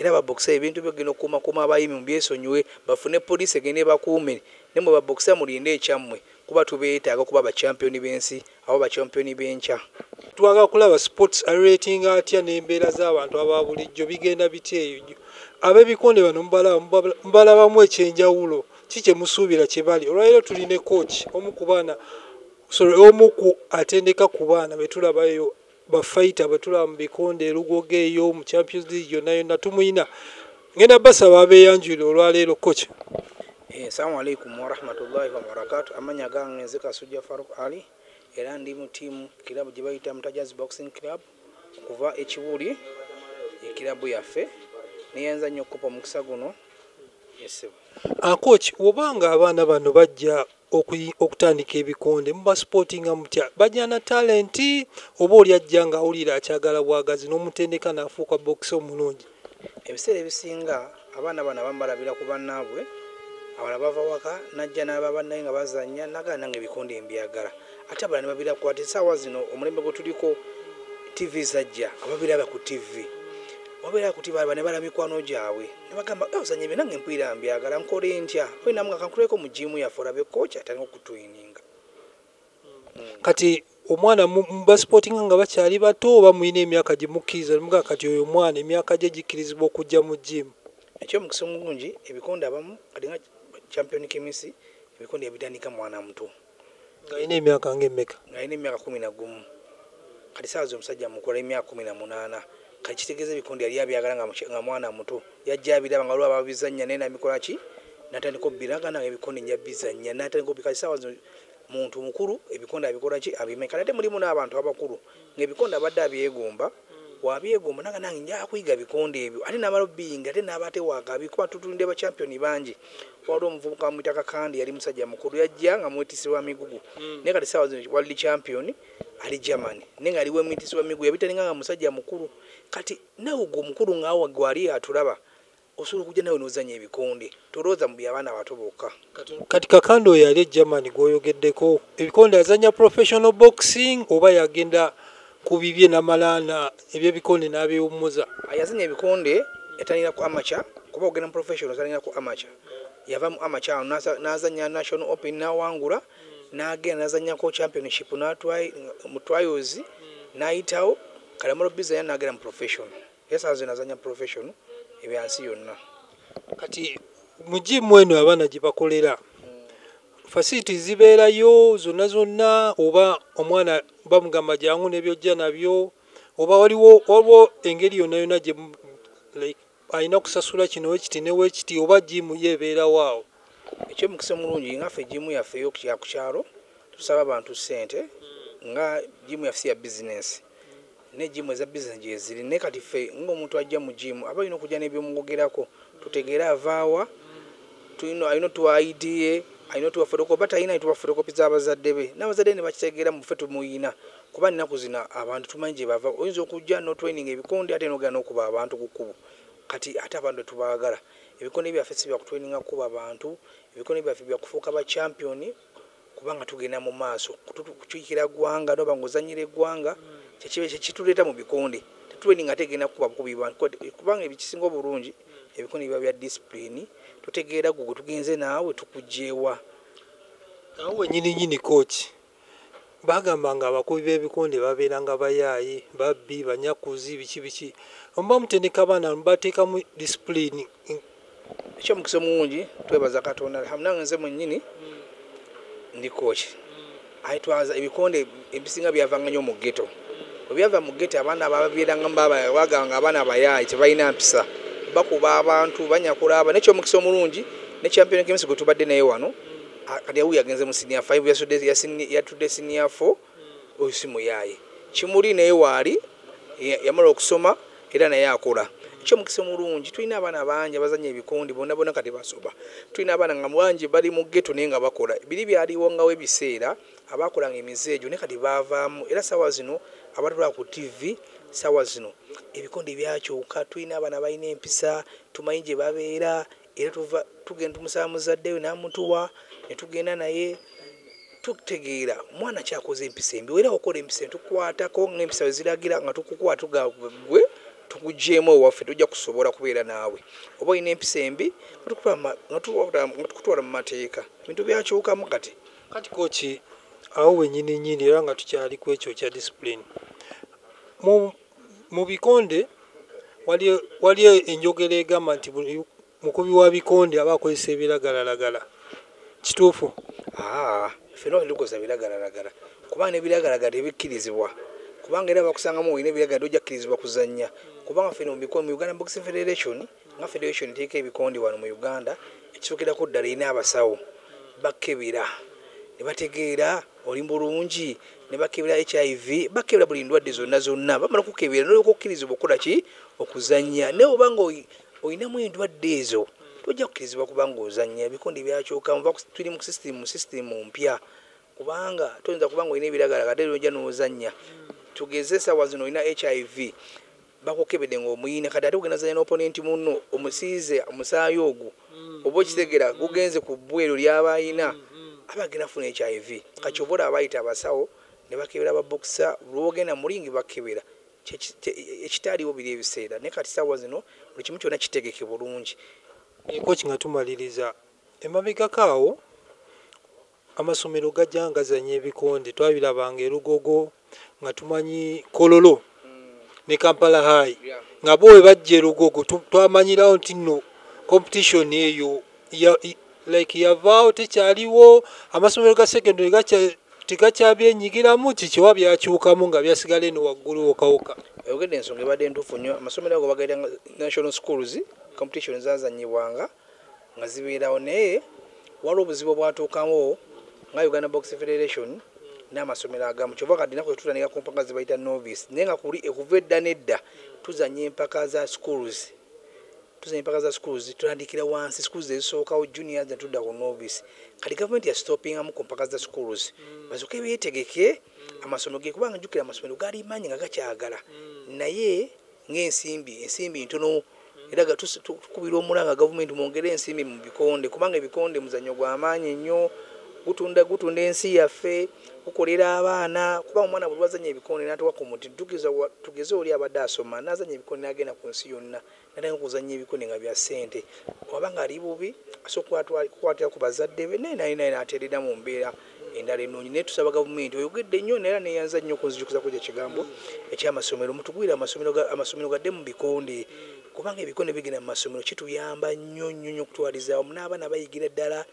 Era babokisa ebintu byogenda okukuumakuuma abayimi mubyesonyiwe, bafune poliisi egende bakuume. Ne mwe babokisa mulinde ekyammwe, kuba tubeetaaga okuba bachampiyoni b'ensi abo bachampiyoni b'enkya. Twagala kulaba sports rating atya n'embeera z'abantu aba bulijjo bigenda bitya eyo. Ab'ebikonde bano mubalabamu ekyenjawulo ki kye musuubira kye bali? Olwaleero tulina coach omu ku baana, sorry, omu ku atendeka ku baana be tulabayo bafighter bwe tulaba mu bikonde erugogo eyo mu Champions League yonna yonna tumuyina. Ngenda basaba abeeyanjulire olwaleero coach. Assalamu alaikum warahmatullahi wabarakatuh. Amanya gange nze Kasujja Faruk Ali, era ndi mu ttiimu kirabu gye bayita Mutajazi Boxing Club okuva e Kibuli, ekirabu yaffe. Neyanza nnyo okukopa omukisa guno. Yes. Coach, obanga abaana bano bajja okutandika ebikonde mubasupportinga mutya? Bajja na talenti oba oli ajja ng'awulira akyagala bwagazi n'omutendeka n'afuuka boxer omulungi? Ebiseera ebisinga abaana bano abamu balabira ku bannaabwe, abalala bava waka najja n'aba bannaye nga bazannya nagala nange ebikonde mbyagala, ate abalala ne babira ku ati essaawa zino omulembe gwe tuliko TV zajja, ababiraba ku TV wabeera ku TV ne balaba mikwano gyabwe ne bagamba ozannya ebyo nange mpulira mbyagala nkole ntya? Oyo namuga kankuleko mu gym yaffe olabe coach atandika okutraininga. Kati omwana mubasupportinga nga bakyali bato oba mulina emyaka gye mukkiriza nemugaa kati oyo omwana emyaka gye gikkirizibwa okujja mu gym? Ekyomukisa omulungi ebikonde abamu kati nga champion Kimisi ebikonde yabitandika mwana muto. Ng'alina emyaka ng'emmeka? Ng'alina emyaka 11. Kati saawa zino omusajja mukulu alina emyaka 18. Kati kitegeeza ebikonde yali abyagala nga mwana muto, yajja abiraba nga waliwo ababizannya naye nabikola ki, n'atandika obbira nga nange ebikonde nja bizannya n'atandika obbira. Kati saawa zino muntu mukulu ebikonde abikola ki, abimanyi. Kati ate mulimu n'abantu abakulu ng'ebikonde abadde abyegomba, wabyegomba nanga nange nja kuyiga bikonde ebyo, ate n'amala obbiyinga ate n'aba ate wakabi kuba tutulinde bachampiyoni bangi. Waliwo omuvubuka bamuyita Kakandi, yali musajja mukulu, yajja nga mwetisi wa migugu, naye kati saawa zino wali champion ali Germany, naye nga aliwo mwetisi wa migugu yabitalinga nga musajja mukulu. Kati nawe gwe omukulu ng'awa gwali atulaba osobola okujja nawe n'ozannya ebikonde, tolowooza mu by'abaana bato bokka. Kati Kakandi oyo yali e Germany gw'oyogeddeko, ebikonde azannya professional boxing oba yagenda ku bibye n'amalaana ebyebikonde n'abyewummuza? Yazannya ebikonde yatandikira ku amateur, kuba ogenda mu professional otandikira ku amateur. Yava mu amateur awo n'azannya National Open n'awangula, n'agenda n'azannyako championship mu trials n'ayitawo, kale amala obbizannya n'agenda mu professional. Era saawa zino azannya professional ebyansi yonna. Kati mu gym eno abaana gye bakolera facilities zibeerayo zonna zonna oba omwana bamugamba jangu n'ebyojja nabyo, oba waliwo engeri yonna yonna gye like alina kusasula kino wekiti ne wekiti, oba gym ye ebeerawo awo? Ekyomukisa omulungi nga ffe gym yaffe ya ku kyalo tusaba abantu ssente, nga gym yaffe si ya bizinensi, ne gym eza bizinensi gyeziri. Naye kati ffe ng'omuntu ajja mu gym aba alina okujja n'ebyomwogerako, tutegeere avaawa, alina otuwa ID ye, alina otuwa photocopy, oba talina tuwa photocopy z'abazadde be, n'abazadde ne bakitegeera mu ffe tumuyina, kuba nnaku zino abantu tumanyi gye bava. Oyinza okujja n'otraining ebikonde ate n'ogenda n'okuba abantu ku kkubo. Kati ate abantu tetubaagala. Ebikonde byaffe si bya kutraininga kuba bantu, ebikonde byaffe bya kufuuka ba champion kubanga tugenda mu maaso kukiikira ggwanga, n'oba ng'ozannyira eggwanga, kyekiba kyekituleeta mu bikonde. Tetraining ate egenda kukuba bukubi bantu, kubanga ebikisinga obulungi ebikonde biba bya discipline, tutegeera gwe gwe tugenze naawe tukuggyewa. Awo wennyini nnyini coach, bagamba nga abakubi b'ebikonde babeera nga bayaaye, babbi, banyakuzi, biki biki. Omuba mutendeka abaana mubateekamu discipline? Ekyomukisa omulungi twebaza Katonda, alhamdulillah, nze mwennyini ndi coach. Aye twaza ebikonde ebisinga byavanga nnyo mu ghetto. Bwe byava mu ghetto abaana babeeranga bagamba abaana abayaaye tebalina mpisa, bakuba abantu, banyakula abaana. N'ekyomukisa omulungi ne champion Kimisi gwe tubadde naye wano, kati wuuyo agenze mu senior 5, yatudde senior 4, oyo si muyaaye. Kimuli naye waali, yamala okusoma era naye akola. Ekyomukisa omulungi tulina abaana bangi abazannya ebikonde bonna bonna kati basoba. Tulina abaana nga bangi bali mu ghetto naye nga bakola. Biri byaliwo ngawo ebiseera abaakolanga emize egyo naye kati baavaamu. Era ssaawa zino abatulaba ku TV ssaawa zino ebikonde byakyuka, tulina abaana balina empisa, tumanyi gye babeera, era tuva tugenda tumusaba muzadde we n'amutuwa ne tugenda naye tutegeera mwana kyakoze empisa embi. Era okola empisa embi tukukwatako ng'empisa bwe ziragira nga tukukwata tugamba gwe Tukugyemu ewaffe, tujja kusobola kubeera naawe. Oba olina empisa embi, nga tukutwala mu mateeka. Ebintu byakyukamu kati. Kati coach, awo wennyini nnyini era nga tukyali ku ekyo kya discipline, mu bikonde wali enjogera egamba nti buli mukubi wa bikonde aba akozesa ebiragalalagala. Kituufu? Ffenna tetukozesa biragalalagala, kubanga n'ebiragalalagala tebikkirizibwa, kubanga era bakusangamu olina ebiragala tojja kukkirizibwa kuzannya. Kubanga ffenna mu Uganda Boxing Federation, nga federation eteeka ebikonde wano mu Uganda, ekisookerako ddala erina abasawo bakebera ne bategeera oli bulungi, ne bakebera HIV, bakebera buli ndwadde zonna zonna. Bamala okukebera n'olyoka okkirizibwa okukola ki? Okuzannya. Naye oba nga olinamu endwadde ezo, tojja kukkirizibwa kubanga ozannya. Ebikonde byakyukamu, tuli mu system mpya, kubanga toyinza kubanga olina ebiragalalagala ate ojja n'ozannya. Tugeze essaawa zino olina HIV, bakukebedde ng'omuyina, kati ate ogenda zannya n'opponent munno omusiize omusaayi ogwo, oba okitegeera gugenze ku bbweru ly'aba ayina, aba agenda kufuna HIV. Kati oba olaba bayita abasawo ne bakebera ababokisa, lw'ogenda mu ringi bakebera. Ekitaaliwo biri ebiseera, naye kati ssaawa zino buli kimu kyonna kitegeke bulungi. Coach, nga tumaliriza, emabegako awo amasomero gajja gazannya ebikonde, twabirabanga e Lugogo nga tumanyi Kololo ne Kampala High, nga bo bwe bajja e Lugogo twamanyirawo nti nno competition eyo like yavaawo, tekyaliwo. Amasomero ga secondary tegakyabyengiramu. Kikiwa byakyukamu nga byasigala eno waggulu wokawoka? Oyogedde ensonga ebadde ntuufu nnyo. Amasomero ago bagaita national schools, competition zazannyibwanga nga zibeerawo, naye waliwo obuzibu obwatuukawo nga Uganda Boxing Federation n'amasomero agamu. Kyova kati naku tutandika ku mpaka ze bayita novice, naye nga kuli okuva edda n'edda tuzannya empaka za schools, tuzannya empaka za schools, tutandikira wansi, schools ezisookawo, juniors, ne tudda ku novice. Kati gavumenti yastopingamu ku mpaka za schools, basooke beetegeke amasomero ge, kubanga jjukira amasomero gaali manyi nga gakyagala, naye ng'ensimbi, ensimbi ntono. Era tukubira omulanga gavumenti mwongere ensimbi mu bikonde, kubanga ebikonde muzannyo gw'amaanyi nnyo, gutunda ensi yaffe, gukolera abaana, kuba omwana bwe lwazannya ebikonde n'atuuka ku muti, tugeze oli abadde asoma n'azannya ebikonde n'agenda ku nsi yonna n'atandika okuzannya ebikonde nga bya ssente, oba ng'ali bubi asobola kukwatira ku bazadde be, naye naye n'ateerera mu mbeera endala ennungi. Naye tusaba gavumenti, oyogedde nnyo naye era neeyanza nnyo okunzijukiza ku ekyo ekigambo eky'amasomero. Mutugwire amasomero gadde mu bikonde, kubanga ebikonde bigenda mu masomero kituyamba nnyo nnyo nnyo okutwaliza awamu, n'abaana bayigira ddala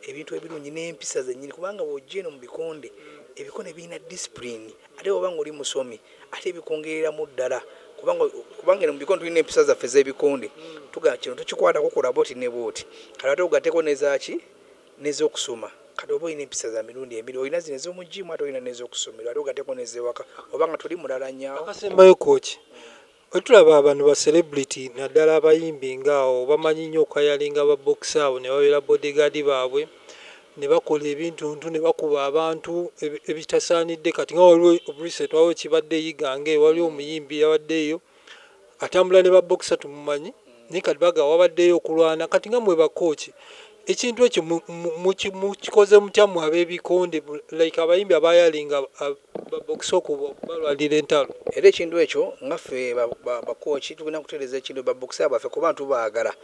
ebintu ebirungi n'empisa zennyini, kubanga bw'ojja eno mu bikonde, ebikonde birina discipline, ate bw'oba ng'oli musomi ate bikwongereramu ddala, kubanga eno mu bikonde tulina empisa zaffe ez'ebikonde, tugamba kino tukikwatako kola bw'oti ne bw'oti, kale ate ogatteko n'ezaaki, n'ez'okusoma. Kati oba olina empisa za mirundi ebiri, olina zino ez'omu gym ate olina n'ez'okusomero, ate ogatteko n'ez'ewaka, oba nga toli mulala nnyo awo. Akasembayo coach, wetulaba abantu ba celebrity naddala abayimbi ngaawo bamanyi nnyo okwayalinga ba boxer abo ne babeera bodyguard baabwe ne bakola ebintuntu ne bakuba abantu ebitasaanidde. Kati nga waliwo recent, waliwo kibadde Iganga, waliwo omuyimbi yabaddeeyo atambula ne ba boxer tumumanyi, naye kati baga wabaddeyo okulwana. Kati nga mwe ba coach, ekintu ekyo mukikoze mutya mmwe ab'ebikonde, like abayimbi abayalinga ba boxer okuba balwanira entalo? Era ekintu ekyo nga ffe bakochi tulina kutereeza ekintu ba boxer baffe, kuba tubaagala,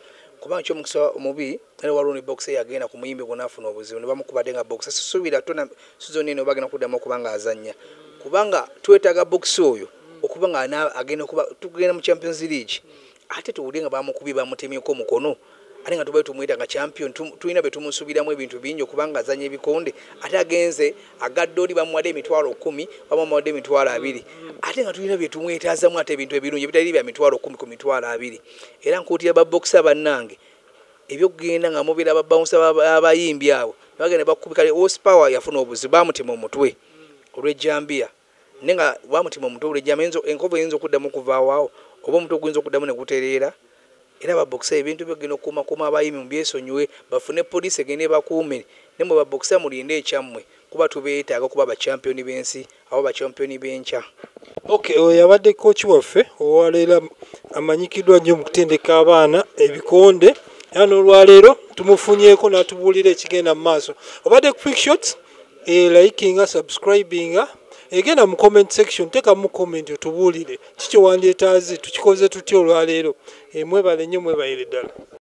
kubanga ky'omukisa omubi era waliwo ne boxer yagenda ku muyimbi gwe n'afuna obuzibu ne bamukubadde nga boxer. Sisuubira tona season eno bagenda kuddamu okuba ng'azannya, kubanga twetaaga boxer oyo okuba nga agenda okuba tugenda mu Champions League, ate tuwulire nga bamukubye bamutemyeko omukono, ate nga tubaye tumuyita nga champion, tulina be tumusuubiramu ebintu bingi okubanga azannya ebikonde, ate agenze agadde oli bamuwadde 10,000, bamuwadde 20,000, ate nga tulina bye tumwetaazamu ate ebintu ebirungi ebitali bya 10,000 ku 20,000. Era nkuutira ba boxer bannange, ebyokugenda nga mubeera ba bouncer abayimbi abo bagenda bakubika. Horsepower yafuna obuzibu, bamutema omutwe olw'ejjambiya, naye nga bamutema omutwe olw'ejjambiya, enkovu eyinza okuddamu okuvaawo awo, oba omutwe oguyinza okuddamu ne gutereera. Era ba boxer ebintu byogenda okukuumakuuma abayimbi mubyesonyiwe, bafune poliisi egende bakuume, ne mwe ba boxer mulinde ekyammwe, kuba tubeetaaga kuba ba champion b'ensi abo ba champion b'enkya. Okay, oyo yabadde coach waffe owaleero amanyikiddwa nnyo mu kutendeka abaana ebikonde, era n'olwaleero tumufunyeeko n'atubuulira ekigenda mu maaso. Obadde Quick Shots, likinga, subscribinga, Egenda mu comment section, teekamu comment otubuulire kiki wandyetaaze tukikoze tutya olwaleero. Mwebale nnyo, mwebalire ddala.